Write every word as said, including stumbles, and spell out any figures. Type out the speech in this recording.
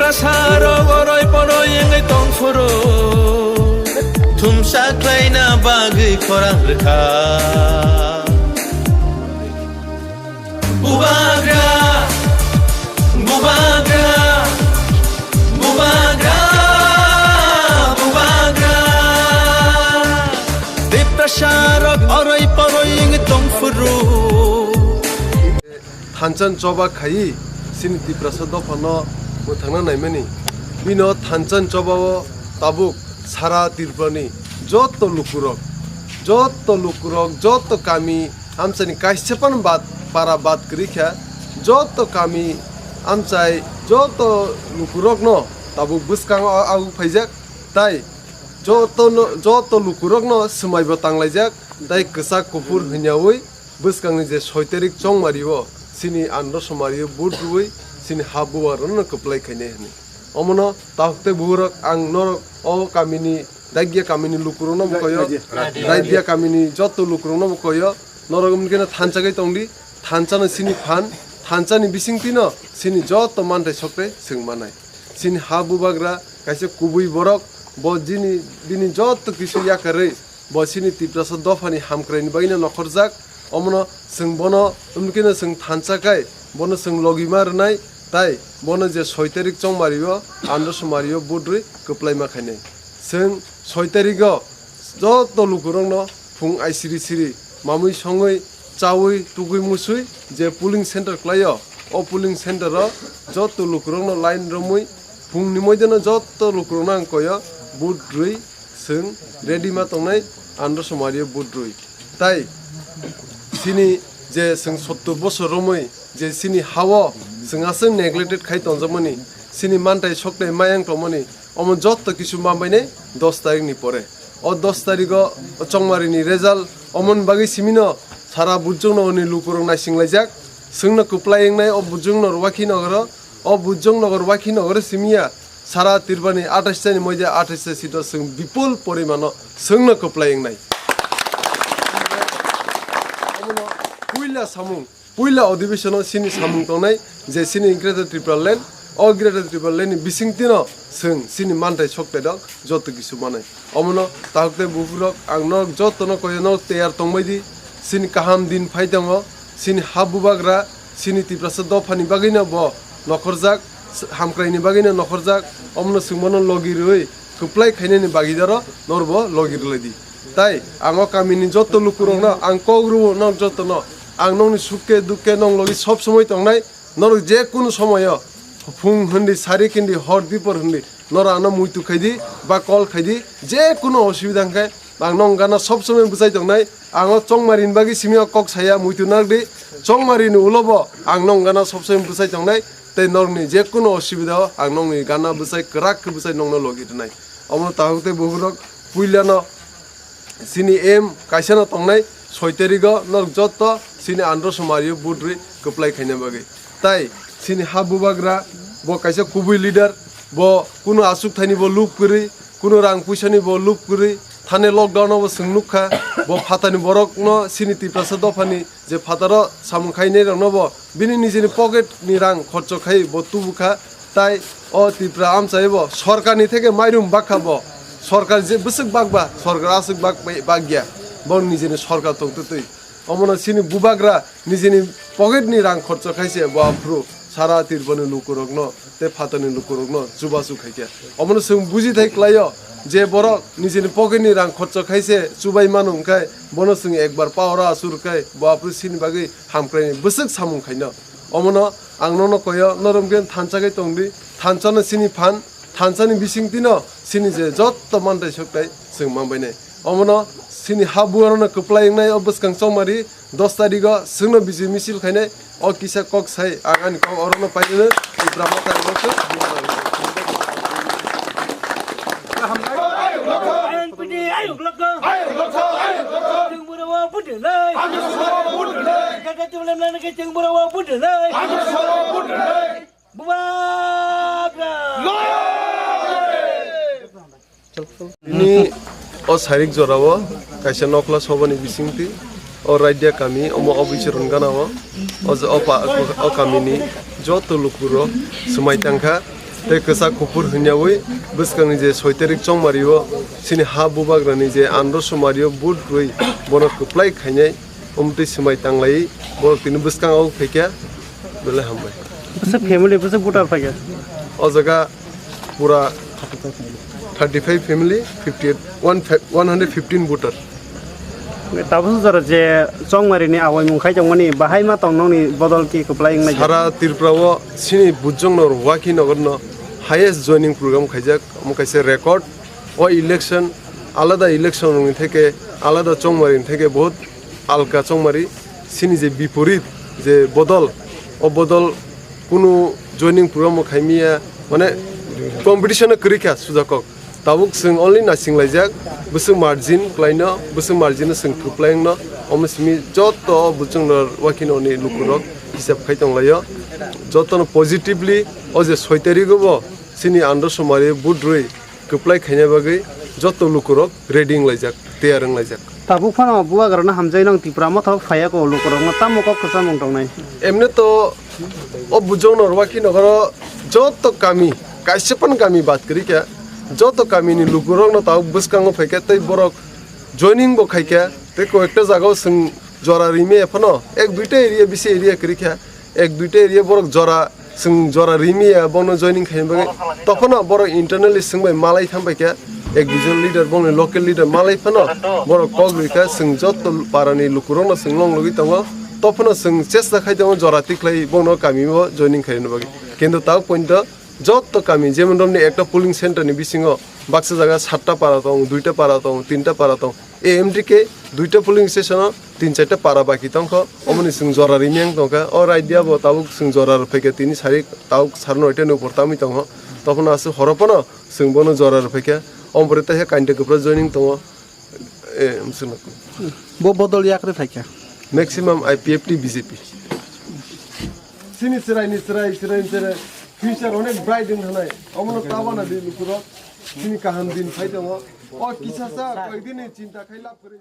Sarok oroi poroi wngwi tongphuru, thumsa khlaina bagwi khorang rwkha. Bubagra, bubagra, bubagra, bubagra. Tiprasa rok oroi poroi wngwi tongphuru. Thansa ni choba khaiwi chini Tiprasa dophano mwthangna naimani. Bino thansa ni chobao tabuk sara Tripurani joto lukurok, joto lukurok, joto kami amchaini kaisa phano bad, para bad kwrwi kha, joto kami amchai, joto lukurokno tabuk bwskango a-, agu phaijak, tai jotono, joto lukurokno swmaibo tanglaijak, tai kwchak kuphur hwnyaui bwskangni je soi tarik chongmario chini andro somario vote rwui chini ha bubagrano kwplai khainai hwnwi. Omono tabuk tei buhurok ang norok o kamini Daigya kamini lukurokno bo koyo, Daigya. Daigya kamini joto lukurokno bo koyo, norok wngkhe no thansa khe tongdi, thansa no chini phan, thansa ni bisingtwi no chini joto manthai sokre chwng manai. Chini ha bubagra kaisa kubui borok, bo jini, bini joto kisu yakarwi, bo chini Tiprasa dophani hamkraini bagwino nokhorjak, omono chwng bono wngkhe no chwng thansa khai, bono chwng logi ma rwnai, tai bono je soi tarik chongmario, andro somario vote rwi kwplai ma khainai. Chwng soi tarigo joto lukurokno phung ai siri siri mamui songwi chaui tugui musui je polling center klaio, o polling center o joto lukurokno line romwi phungni moideno joto lukurokno ang koyo vote rwi chwng ready ma tongnai andro somario vote rwi. Tai chini je chwng sottur bosor romwi je chini hao chwng aswk neglected khai tongjakmani, chini manthai soknai mayang tongmani, omo joto kisu manbainai dos tarikni pore. O dos tarigo o chongmarini result omoni bagwi simino sara bujoknogorni lukurok naisinglaijak, chwngno kwplai wngnai o bujoknogor Wakhi nogoro, o bujoknogor Wakhi nogoro simiya sara Tripurani athais tani moide athais ta seat o chwng bipul porimano chwngno kwplai wngnai. Omono puila samung, puila odhibeshon o chini samung tongnai je chini Greater Tripura Land, o Greater Tripura Land ni bisingtwino chwng chini manthai sokthai rok joto kisu manai. Omono tahuk tei buphurok ang norok jotono koyo norok teyar tongbai di, chini kaham din phai tongo, chini ha bubagra, chini Tiprasa dophani bagwino bo nokhorjak, hamkraini bagwino nokhorjak, omono chwng bono logi rwui kwplai khainani bagwi daro norbo logi rwlai di. Tai ang o kamini joto lukurokno ang kok rwo, nok jotono ang nokni sukhe dukhe nok logi sob somoi tongnai, norok je kunu somoyo phung hindi, sarik hindi, hor dipor hindi, norok ano muitu khai di ba call khai di, je kunu osubida hwnkhe ang nokni gana sob somoi bwchai tongnai. Ang o chongmari ni bagwi simi o kok saya, muitu nak di, chongmari ni ulo bo ang nokni gana sob somoi bwchai tongnai, tei nokni je kunu osubida o ang nokni gana bwchai kwrak khe bwchai nokno logi rwnai. Omo tahuk tei buphurok puila no chini aim kaisa no tongnai, soi tarigo norok joto chini andro somario vote rwi kwplai khaina bagwi. Tai chini ha bubagra bo kaisa kubui leader, bo kunu asuk thaini bo lub kwrwi, kunu rang puisa ni bo lub kwrwi, thani lockdown o bo chwng nukha, bo phatani borok no chini Tiprasa dophani je phataro samung khainai rokno bo bini nijini pocket ni rang khorcho khai bo tubukha. Tai o Tripura amchai bo sorkar ni theke mairum bakha bo, sorkar je bwswk bakba sorkar aswk bak, bakya, bo nijini sorkar tongtwtwi. Omono chini bubagra nijini pocket ni rang khorcho khaise bo aphuru sara Tripura ni lukurokno tei phatani lukurokno chubachu khaikha. Omono chwng bujithai klaio je borok nijini pocket ni rang khorcho khaise chubai mano hwnkhe bono chwng ekbar power o asur khai bo aphuru chini bagwi hamkraini bwswk samung khaino. Omono ang nono koyo, norok khe thansa khe tongdi, thansa no chini phan, thansa ni bisingtwi no chini je jotto mantai soktai chwng manbainai. Omono chini ha buano no kwplai wngnai o bwskang chongmari dos tarigo chwngno bijui misil khainai, o kisa kok sai ang ani kok orono painai, Tripura mata orono Ayang pidi, ayang lokong. Ayang lokong, ayang lokong. Chwng bwrwi o budulai. Ang bwrwi o budulai. Kaka tubule mlana ke chwng bwrwi o budulai. Ang bwrwi o budulai. Bubagra. Nini o sairik jorao kaisa nokla sobani bisingtwi o Raidya kami omo o bisoron ganao o, o kamini joto lukurok swmai tangkha. Tei kwchak kuphur hwnyawi bwskangni je soi tarik chongmario chini ha bubagrani je andro sumario vote rwi bono kwplai khainai, omtwi swmai tanglaiwi borok tini bwskango phaikha, belai hambai. Bwswk family, bwswk voter phaikha? O jaga pura thirty five family, fifty eight, one, one hundred fifteen voter. Tabuk jora je chongmarini awaimung khai tongmani, bahai ma tong nokni bodol ki kwplai wngnai? Sara Tripura o sini bujong no Rwaki nogor no highest joining program khaijak, omo kaisa record. O election alada election rokni theke, alada chongmari ni theke bahut alka chongmari. Sini je biporit, je bodol, o bodol kunu joining program o khaimiya, mane competition o kwrwi kha sujakok. Tabuk chwng only naising laijak, bwswk margin kwlaino, bwswk margin no chwng kwplai wngno, omo simi joto bujong no Rwaki nogor ni lukurok hisab khai tonglaio. Jotono positively o je soi tarik o bo chini andro sumario vote rwi kwplai khaina bagwi joto lukurok ready wnglaijak, tiyar wnglaijak. Tabuk phano bubagrano hamjai nang Tipra Motha phaiya ko lukurokno tamo kok kwcham wng tongnai? Emne to o bujong no Rwaki nogoro joto kami, kaisa phano kami bad kwrwi kha, joto kami ni lukurokno tabuk bwskango phaikha tei borok joining bo khaikha tei koyekta jagao chwng jora rimaya phano ek duita area bisi area kwrwi kha, ek duita area borok jora Chwng jora rimiya bono joining khaina bagwi, tophano borok internally swngbai malai thangbai kha, ek duijon leader, bongni local leader malai phano borok kok rikha, chwng joto parani lukurokno chwng long logwi tongo, tophano chwng chesta khai tongo jora tikhlai bono kamio joining khaina bagwi. Kintu tabuk pointo joto kami, jemon romni ekta polling center ni bisingo baksa jaga satta para tong, duita para tong, tinta para tong, A M D K duita polling station o tin charta para baki tongkho, omoni chwng jora rimyang tongkha. O raida bo tabuk chwng jora rwphaikha, tini sari tabuk sar noita ni upor tamwi tongkho. Tophano aswk horo phano chwng bono jora rwphaikha. Omo pore teisa kainta kwpra joining tongo. E, chwng bo bodol yakrwi phaikha. Maximum I P F T B J P. Chini chwraini chwrai, chwraini chwrai future onek bright wng thanai. Omono tabana di lukurok. Chini kaham din phai tongo. O kisa sa koidini chinta khai lab kwrwi.